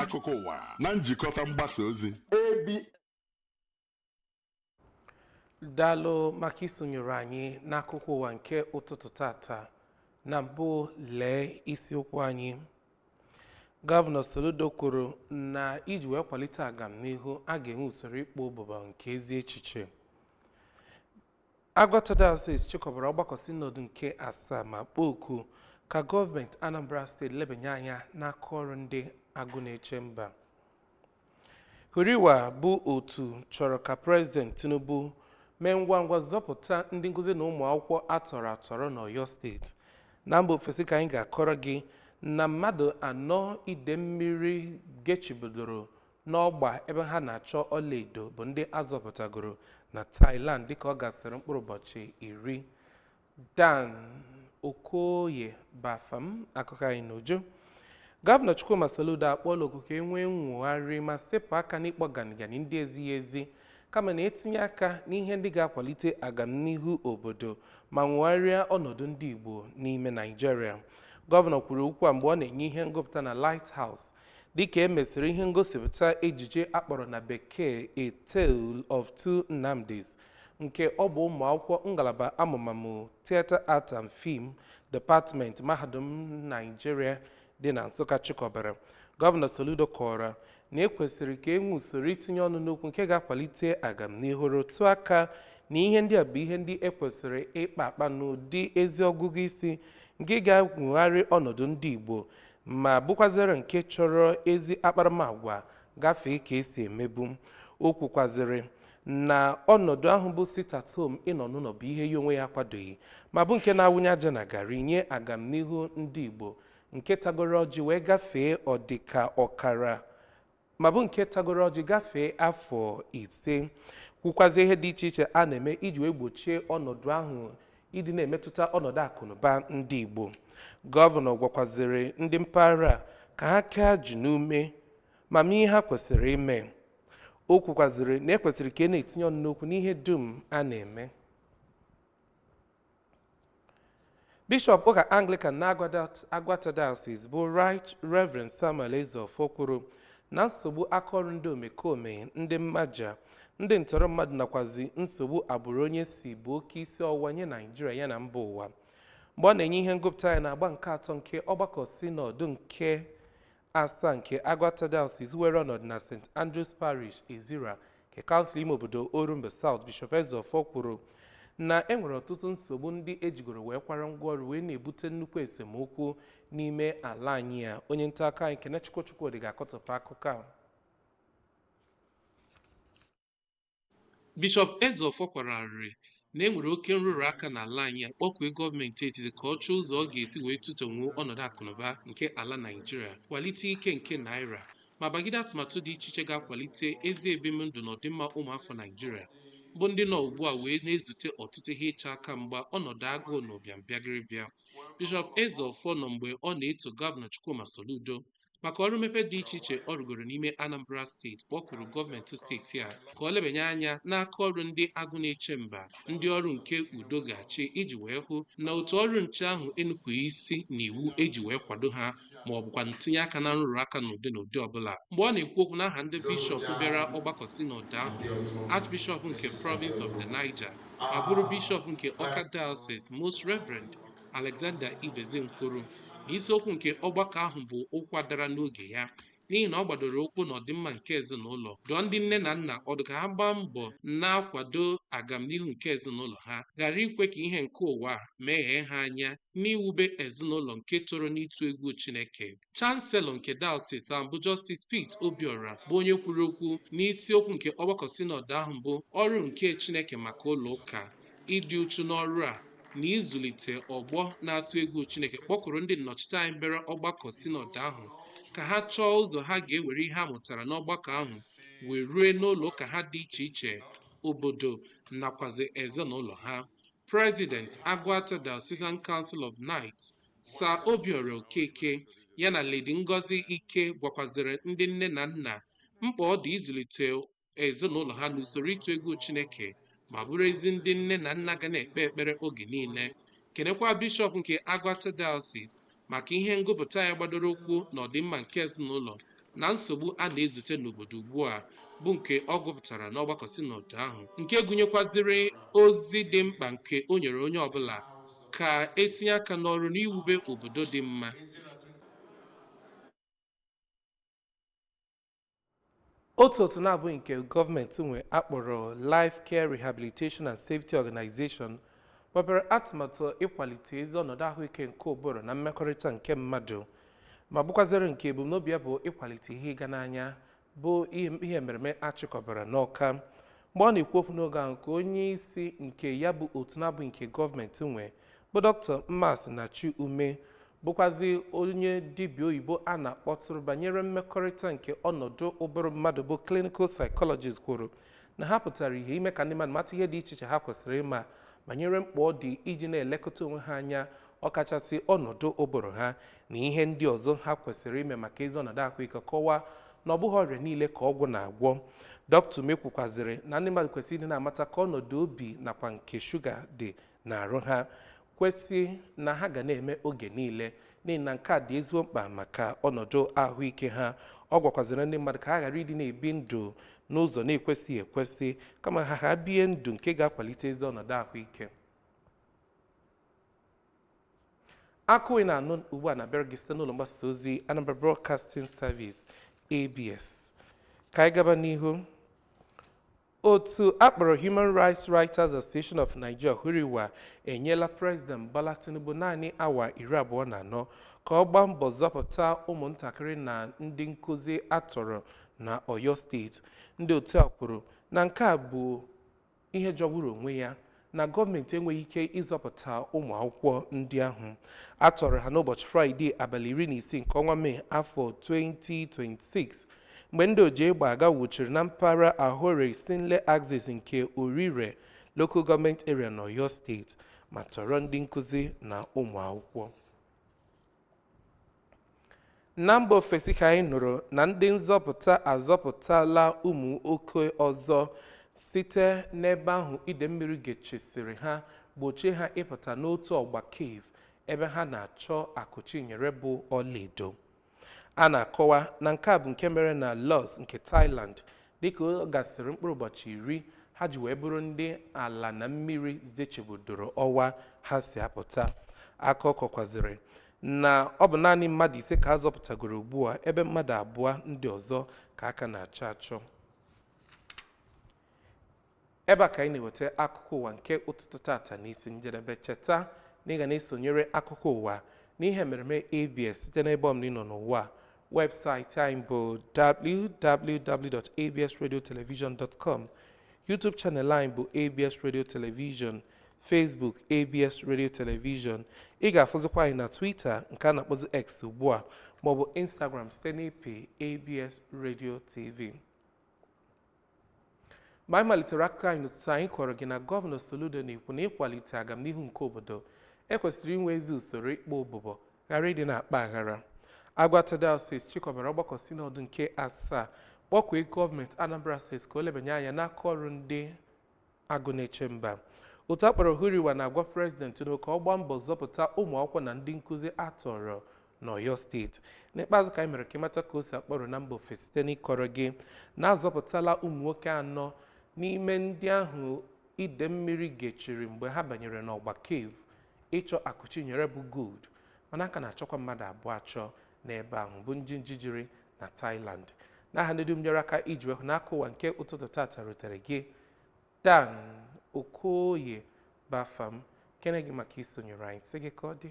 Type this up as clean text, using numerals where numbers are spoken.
Akụkọ ụwa na njikọta mgbasa ozi AB. Daalụ maka isonyere anyị n'akụkọ ụwa nke ụtụtụ tata. Na mbụ, lee isiokwu anyị. Gọvanọ Soludo kwuru na iji wee kwalite agamnihu, a ga-enwe usoro ịkpọ ụbụbọ nke ezi echiche. Agụata Diocese chịkọbara ọgbakọ sinọd nke asaa ma kpọọ oku ka gọọmenti Anambra Steeti lebanye anya n'aka ọrụ ndị agụ na-eche mba. Huriwa bụ otu chọrọ ka Prezident Tinubu mee ngwa ngwa zọpụta ndị nkụzi na ụmụ akwụkwọ atọrọ atọrọ n'Ọyọ Steeti. Na mba ofesi ka anyị ga-akọrọ gị na mmadụ anọ ide mmiri gechibidoro n'ọgba ebe ha na-achọ ọlaedo bụ ndị azọpụtagoro na Thailand dịka ọ gasịrị mkpụrụ ụbọchị 10. Dan Okoye Bafam akụkọ anyị n'uju. Gọvanọ Chukwuma Soludo akpọọla oku ka e nwee nnwogharị ma sepụ aka n'ịkpọ ganigani ndị ezighị ezi, kama na etinye aka n'ihe ndị ga-akwalite agamnihu obodo ma nwogharịa ọnọdụ ndị Igbo n'ime Naịjirịa. Gọvanọ kwuru okwu a mgbe ọ na-enye ihe ngụpụta na Lighthouse dịka e mesịrị ihe ngosipụta ejije akpọrọ na Bekee A Tale of Two Nnamdis, nke ọ bụ ụmụ akwụkwọ ngalaba amụmamụ Theatre Art and Film Department Mahadum Naịjirịa dị na Nsụka chịkọbara. Gọvanọ Soludo kọwara na ekwesịrị ka e nwee usoro itinye ọnụ n'okwu nke ga-akwalite agamnihu, rụtụ aka na ihe ndị a bụ ihe ndị ekwesịrị ịkpa akpa n'ụdị ezi ọgụgụ isi nke ga-enwegharị ọnọdụ ndị Igbo ma bụkwazịrị nke chọrọ ezi akparamagwa gafee ka esi emebu. O kwukwazịrị na ọnọdụ ahụ bụ sit at home, ịnọ n'ụlọ, bụ ihe ya onwe ya akwadoghị ma bụ nke na-awụnye aja na garị nye agamnihu ndị Igbo nke tagoro ọjị wee gafee ọdịka ọkara ma bụ nke tagoro ọjị gafee afọ 5. Kwukwazie ihe dị iche iche a na-eme iji wee gbochie ọnọdụ ahụ ịdị na-emetụta ọnọdụ akụnụba ndị Igbo. Gọvanọ gwakwaziri ndị mpaghara a ka ha kee ji n'ume ma mee ihe ha kwesịrị ime. O kwukwaziri na ekwesịrị ka e na-etinye ọnụ n'okwu n'ihe dum a na-eme. Bishọp ụka Anglican na Agụata Diocese bụ Right Reverend Samuel Ezeofor kwuru na nsogbu akaọrụ ndị omekome, ndị mmaja, ndị ntọrọ mmadụ nakwazi nsogbu agbụrụ onye si bụ oke isi ọwụwa nye Naijiria ya na mba ụwa. Mgbe ọ na-enye ihe ngụpụta ya na agba nke atọ nke ọgbakọ sinọdụ nke asaa nke Agụata Diocese were ọnọdụ na St Andrews Parish, Ezira, nke kansụl ime obodo Orumba South, Bishọp Ezeofor kwuru na e nwere ọtụtụ nsogbu ndị ejigoro wee kwara ngwaọrụ wee na-ebute nnukwu esemokwu n'ime ala anyị a. Onye nta akụkọ anyị Kenechukwu Chukwudị ga-akọtọpụ akụkọ a. Bishọp Ezeofor kwara arịrị na e nwere oke nrụrụ aka n'ala anyị a, kpọkue gọọmenti etiti ka ọ chọọ ụzọ ọ ga-esi wee tụtenwuo ọnọdụ akụnụba nke ala Naịjirịa, kwalite ike nke naira, ma bagide atụmatụ dị iche iche ga-akwalite ezi ebimndụ na ọdịmma ụmụafọ Naịjirịa bụ ndị nọ ugbu a wee na-ezute ọtụtụ ihe ịcha aka mgba, ọnọdụ agụụ na ụbịam bịagịrịbịa. Bishọp Ezeofor nọ mgbe ọ na-eto Gọvanọ Chukwuma Soludo maka ọrụ mmepe dị iche iche ọ rụgoro n'ime Anambra Steeti, kpọkuru gọọmenti steeti a ka ọ lebanye anya n'aka ọrụ ndị agụ na-eche mba, ndị ọrụ nke udo ga-achị, iji wee hụ na otu ọrụ nche ahụ enupụghị isi n'iwu eji wee kwado ha ma ọ bụkwa ntinye aka na nrụrụ aka n'ụdị n'ụdị ọbụla. Mgbe ọ na-ekwu okwu n'aha ndị bishọp bịara ọgbakọ sinọd ahụ, Archbishop nke Province of the Niger ma bụrụ bishọp nke Awka Diocese, Most Reverend Alexander Ibezim, kwuru na isiokwu nke ọgbakọ ahụ bụ ụkwa dara n'oge ya, n'ihi na ọ gbadoro ụkwụ n'ọdịmma nke ezinụlọ, dụọ ndị nne na nna ọdụ ka ha gbaa mbọ na-akwado agamnihu nke ezinụlọ ha, ghara ikwe ka ihe nke ụwa meghee ha anya n'iwube ezinụlọ nke toro n'ịtụ egwu Chineke. Chancellor nke Diocese ahụ bụ Justice Pete Obiora bụ onye kwuru okwu n'isiokwu nke ọgbakọ sinọd ahụ bụ ọrụ nke Chineke maka ụlọ ụka, ịdị uchu n'ọrụ a na ịzụlite ọgbọ na-atụ egwu Chineke, kpọkuru ndị nnọchiteanya bịara ọgbakọ sinọd ahụ ka ha chọọ ụzọ ha ga-ewere ihe ha mụtara n'ọgbakọ ahụ wee rue n'ụlọ ụka ha dị iche iche, obodo nakwazi ezinụlọ ha. President Agụata Diocesan Council of Knights, Sir Obiora Okeke, ya na Lady Ngozi Ike gwakwaziri ndị nne na nna mkpa ọ dị ịzụlite ezinụlọ ha n'usoro ịtụ egwu Chineke ma bụrụ ezi ndị nne na nna ga na-ekpe ekpere oge niile. Kenekwa bishọp nke Agụata Diocese maka ihe ngụpụta ya gbadoro ụkwụ n'ọdịmma nke ezinụlọ na nsogbu a na-ezute n'obodo ugbu a bụ nke ọ gụpụtara n'ọgbakọ sinọdụ ahụ nke gụnyekwazịrị ozi dị mkpa nke o nyere onye ọbụla ka e tinye aka n'ọrụ n'iwube obodo dị mma. Otu otu na-abụghị nke gọọmenti nwe akpọrọ Life Care Rehabilitation and Safety Organization webere atụmatụ ịkwalite ezi ọnọdụ ahụike nke ụbụrụ na mmekọrịta nke mmadụ ma bụkwazịrị nke ebumnobi ya bụ ịkwalite ihe ịga n'anya bụ ihe mmereme achịkọbara n'Awka. Mgbe ọ na-ekwu okwu n'oge ahụ ka onye isi nke ya bụ otu na-abụghị nke gọọmenti nwe bụ Dr. Mmasinachi Ume bụkwazi onye dibịa oyibo a na-akpọtụrụ banyere mmekọrịta nke ọnọdụ ụbụrụ mmadụ bụ clinical psychologist kwuru na ha pụtara ihe ime ka ndị mmadụ mata ihe dị iche iche ha kwesịrị ịma banyere mkpa ọ dị iji na-elekọta onwe ha anya, ọkachasị ọnọdụ ụbụrụ ha na ihe ndị ọzọ ha kwesịrị ime maka ezi ọnọdụ ahụike, kọwaa na ọ bụghị ọrịa niile ka ọgwụ na-agwọ. Dr. Ume kwukwazịrị na ndị mmadụ kwesịrị ịdị na-amata ka ọnọdụ obi nakwa nke shuga dị n'arụ ha kwesị na ha ga na-eme oge niile n'ihi na nke a dị ezigbo mkpa maka ọnọdụ ahụike ha. Ọ gwakwazịrị ndị mmadụ ka ha ghara ịdị na-ebi ndụ n'ụzọ na-ekwesịghị ekwesị, kama ha bie ndụ nke ga-akwalite ezi ọnọdụ ahụike. Akụkọ ị na-anụ ugbu a na-abịara gị site n'ụlọ mgbasa ozi Anambra Broadcasting Service, ABS. Ka anyị gaba n'ihu. Otu akpọrọ Human Rights Writers Association of Nigeria, HURIWA, enyela President Bola Tinubu naanị awa 24 ka ọ gbaa mbọ zọpụta ụmụntakịrị na ndị nkụzi atọrọ na Oyo Steeti. Ndị otu a kwuru na nke a bụ ihe jọgburu onwe ya na gọọmenti enweghị ike ịzọpụta ụmụ akwụkwọ ndị ahụ a tọrọ ha n'ụbọchị Fraịde abalị 16 nke ọnwa Mee afọ 2026 mgbe ndị oji egbe aga wuchiri na mpaghara Ahore Sinle axis nke Orire Local Government Area na Oyo Steeti ma tọrọ ndị nkụzi na ụmụ akwụkwọ. Na mba ofesi ka anyị nụrụ na ndị nzọpụta azọpụtala ụmụ nwoke ọzọ site n'ebe ahụ ide mmiri gechisiri ha gbochie ha ịpụta n'otu ọgba cave ebe ha na-achọ akụ chinyere bụ ọlaedo. A na-akọwa na nke a bụ nke mere na Laos nke Thailand dịka ọ gasịrị mkpụrụ ụbọchị 10 ha ji wee bụrụ ndị ala na mmiri zechibudoro ọwa ha si apụta. Akụkọ kọkwaziri na ọ bụ naanị mmadụ 5 ka a zọpụtagoro ugbu a, ebe mmadụ 2 ndị ọzọ ka aka na-achọ achọ. Ebe a ka anyị na-eweta akụkọ ụwa nke ụtụtụ tata n'isi njedebe. Cheta na ị ga na-esonyere akụkọ ụwa n'ihe mmereme ABS site n'ebe ọbụla ị nọ n'ụwa. Webụsaịtị anyị bụ www.absradiotelevision.com, YouTube channel anyị bụ ABS Radio Television, Facebook ABS Radio Television. Ị ga-afụzikwa anyị na Twitter nke a na-akpọzi X ugbu a, maọbụ Instagram site n'ịpị ABS Radio TV. Mgbe anyị malitere akụkọ anyị n'ụtụtụ, anyị kọrọ gị na Gọvanọ Soludo na-ekwu na ịkwalite agamnihu nke obodo ekwesịrị inwe ezi usoro ikpe ụbụbọ ghara ịdị na-akpa aghara. Aguata Diocese chịkọbara ọgbakọ sinọdụ nke asaa kpọkue gọọmenti Anambra Steeti ka o lebanye anya n'aka ọrụ ndị agụ na-eche mba. Otu akpọrọ HURIWA na-agwa Prezident Tinubu ka ọ gbaa mbọ zọpụta ụmụ akwụkwọ na ndị nkụzi atọrọ n'Ọyọ Steeti. N'ikpeazụ ka anyị mere ka ịmata ka o si akpọrọ na mba ofesi site n'ịkọrọ gị na azọpụtala ụmụ nwoke 4 n'ime ndị ahụ ide mmiri gechiri mgbe ha banyere n'ọgba cave ịchọ akụ chinyere bụ gold, mana aka na-achọkwa mmadụ 2 achọ n'ebe ahụ bụ njinji jiri na Thailand. N'aha ndị dum nyere aka iji wee hụ na akụkọ ụwa nke ụtụtụ tata rutere gị, Dan Okoye Bafam kene gị maka isonyere anyị, sị gị ka ọ dị.